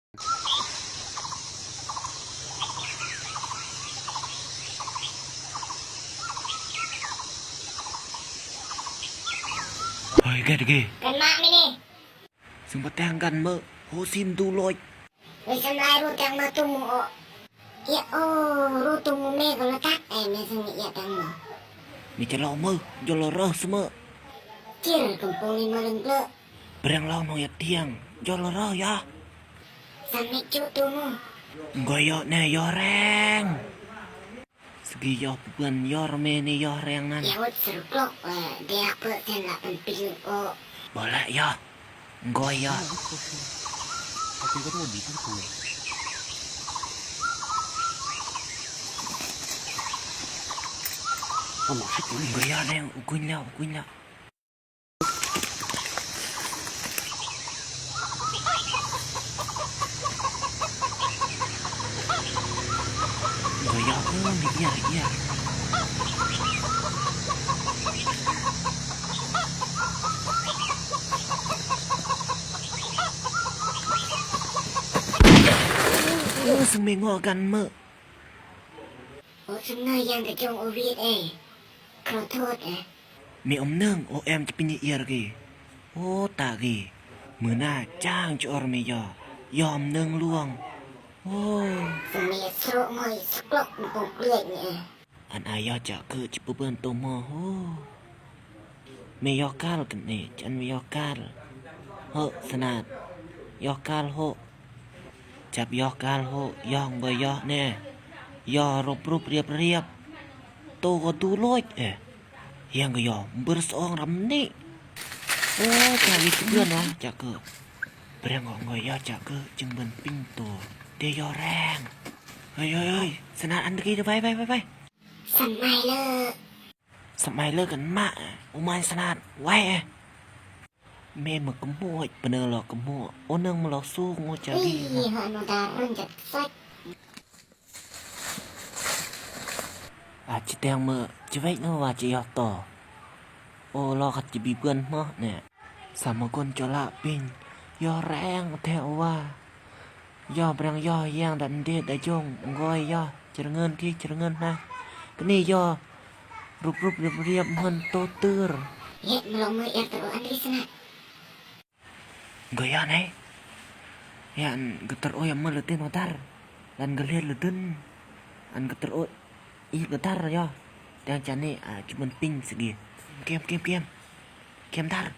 ເຮີ້ຍ ແກດະເກ ກັນມາກມິນີ ຊຶ່ງບໍ່ແຕ່ງກັນເມີ ໂຫ ຊິມດູໂລຍ ເວີຍ ສຳລາຍ ຮູ້ແຕ່ງມາຕຸ່ມໂອ ເອຍໂອ ຮູ້ຕຸ່ມເມກໍລະຕັດ ເອ ເມຊະນິເອຍແຕງໂມ ມີຈະເລົ່າເມີ ຢໍລະເຣີສະເມີ ເຈີກຳໂປງນີ້ມາລຶງເກລອ ເບຣງເລົ່ານ້ອງຢາດຕຽງ ຢໍລະເຣີຢາ ສຳເມຈຸຕຸ່ມໂອ ງອຍຢໍແນ່ ຢໍແຮງ ສະກີຢໍເປື້ອນ ຢໍຣະເມນີ້ ຢໍແຮງນັ້ນ ຢາຫຸດສະລຸກໂລກ ເອ ເດຍເປີເຊັນລະເປັນປິງໂອ ບໍ່ແລະຢໍ ງອຍຢໍ ງອຍຢໍແນງ ອຸກຸຍແລ້ວ ອຸກຸຍແລ້ວ ເອີ ເອີ ເອີ ເອີ ເອີ ຊຶ່ງເມງໍກັນເມີ ໂອ ຊຸມນ້ອຍຢ່າງກະຈົງໂອວີດເອ ຂໍໂທດເອ ເມອອມເນີງ ໂອແອມຈະປິນຍາເອຍເກ ໂອຕາເກ ມື້ໜ້າຈ້າງຈະອອຣເມຢໍ ຢໍມເນີງຫຼວງ ໂອ ສະເມໂຊງອຍສະກລັອກໂປກເລືອດເອ ອັນອາຍຢໍຈະເກີດຈະປະເບິ່ນໂຕໝໍ ໂອ ເມຢໍກາລກັນເອ ຈັນເມຢໍກາລ ເຮີ ສະໜາດ ຢໍກາລໂຮ ຈັບຢໍກາລໂຮ ຢໍງອຍຢໍແນ່ ຢໍຣົບຣຽບຣຽບ ໂຕກໍດູໂລຍເອ ຮຽງກໍຢໍ ເບີສອງຣຳນີ້ ໂອ ຈາກອີກເພື່ອນວະ ຈາກເກີ ເບຣງອອກງອຍຢໍຈາກເກີ ຈຶ່ງເບິ່ນປິງໂຕ ເດຢໍແຮງ ເຮີ້ຍ ເຮີ້ຍ ເຮີ້ຍ ສະໜາດ ອັນຕະກີໄວ ໄວ ໄວ ໄວ ສະໄມເລີ ສະໄມເລີກັນມາ ໂອມາຍສະໜາດ ໄວ ເມມະກະມົວ ປະເນີລະກະມົວ ໂອເນີງມະລອຊູງໂອຈາລີ ເອີຍ ເຮີໂນດາເລີ່ມຈະໄຊ ອາດຈະແຕ່ງເມີ ຈະໄວ້ເນາະວ່າຈະຢອກຕໍ່ ໂອລອກະຈະບີເພື່ອນເນາະແນ່ ສາມະກົນຈະລະປິງ ຢໍແຮງແທ້ວ່າ ຢໍແບຣງ ຢໍຮຽງດັນເດດດາຢົງ ງອຍຢໍ ຈະລະເງິນທີ່ຈະລະເງິນນະ ກະນີ້ຢໍ ຣຸບຣຸບລຽບລຽບເງິນໂຕຕື້ ເຮັດມາລົງມືເອັດໂຕອັນດີສະນະ Goyang ai. Ya, an gatar o ya mal tin otar. Lan galir ledun. An gatar o i gatar ya. Dang jani a cuman ping segi. Kem, kem, kem. Kem tar.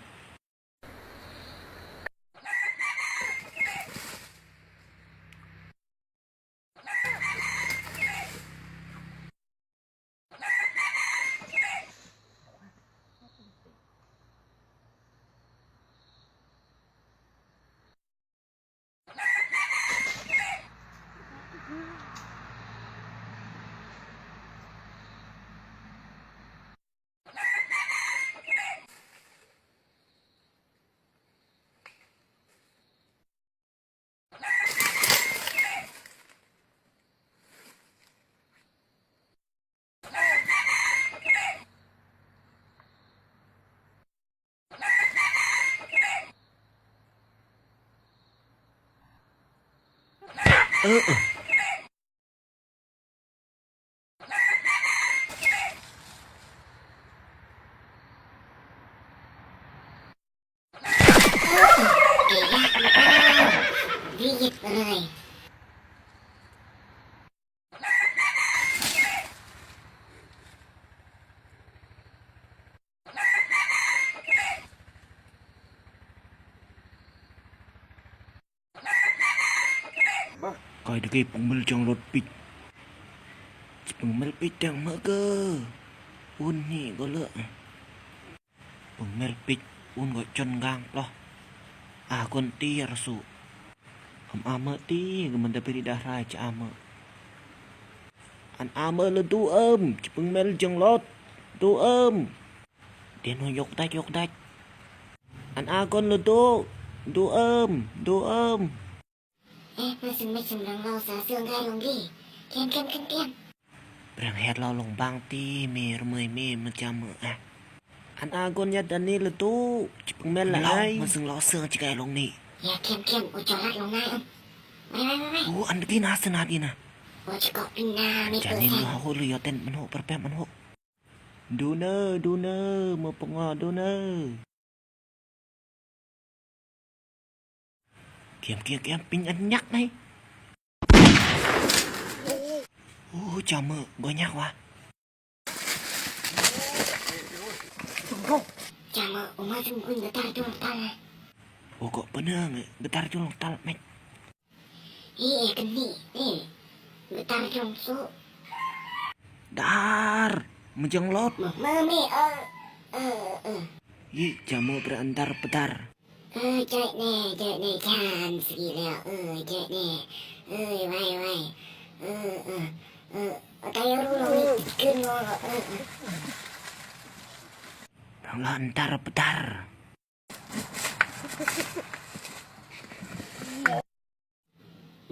Kai dake pengmel jang lot pit. Pengmel pit dang mage. Un ni gole. Pengmel pit un go chon gang ploh. A kon ti rasu. Ham ame ti gemen da peri dah rai cha ame. An ame le du em, cha pengmel jang lot. Du em. Dia no yok dach, yok dach. An a kon le du. Du em, du em. ເອະ ມາສະມິດສຳລັງເລົ່າສາເຊື່ອງໄດ້ລົງດີ ກຽມ ກຽມ ກຽມ ກຽມ ເລື່ອງເຮັດເລົ່າລົງບາງຕີ ເມຣະເມີຍເມມາຈາມເມີອະ ອັນອາກົນຍາດານີລະຕູ້ ຈະເບິ່ງແມ່ນລະອາຍ ມາເຊິ່ງເລົ່າເຊື່ອງຈິກາຍລົງນີ້ ຢາກ ກຽມ ກຽມ ໂອຈອລະລົງນາຍເອີຍ ໄວໆໆໆ ໂອ້ ອັນຕະກີ້ນະ ສະໜາດນີ້ນະ ໂອ້ ຈະກອກເປັນນາ ມີເປີດແສງ ຈານິນ ເຮົາໂຫດເລີຍ ເຕັ້ນມັນໂຫດ ແປບໆ ມັນໂຫດ ດູເນີ ດູເນີ ມື້ປະງໍ ດູເນີ. ກຽມ ກຽມ ກຽມ ປິງອັນຍັກໄນ ໂອ້ ເຈົ້າມື້ ບໍ່ຍັກວະ ເຈົ້າມື້ ໂອມາຊຸມຄຸນກະຕາໂຈນອງຕາລ ໂອກະປະເນີງ ກະຕາໂຈນອງຕາລ ແມັກ Ih, eh, keni ni. Getar jong su. Dar, mejeng lot. Meh, meh, meh, eh, eh, eh. Ih, jamu berantar petar. Eh, jek ne, jek ne, jan sigi leo. Eh, jek ne. Eh, wai, wai. Eh, eh, eh, tayo rulo ni, ken ngolo. Eh, eh. Lantar petar.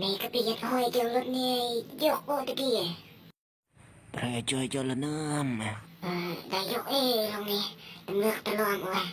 ນີ້ກະໄປເຮັດຫ້ອຍເຈົ້າລົດນີ້ ຍົກໂອຕະກີ້ ປະເຈົ້າເຈົ້າລະນຳ ເອີ ໄດ້ຍົກເອລົງນີ້ ຕຳເລືອກຕະຫຼອມໂອຍ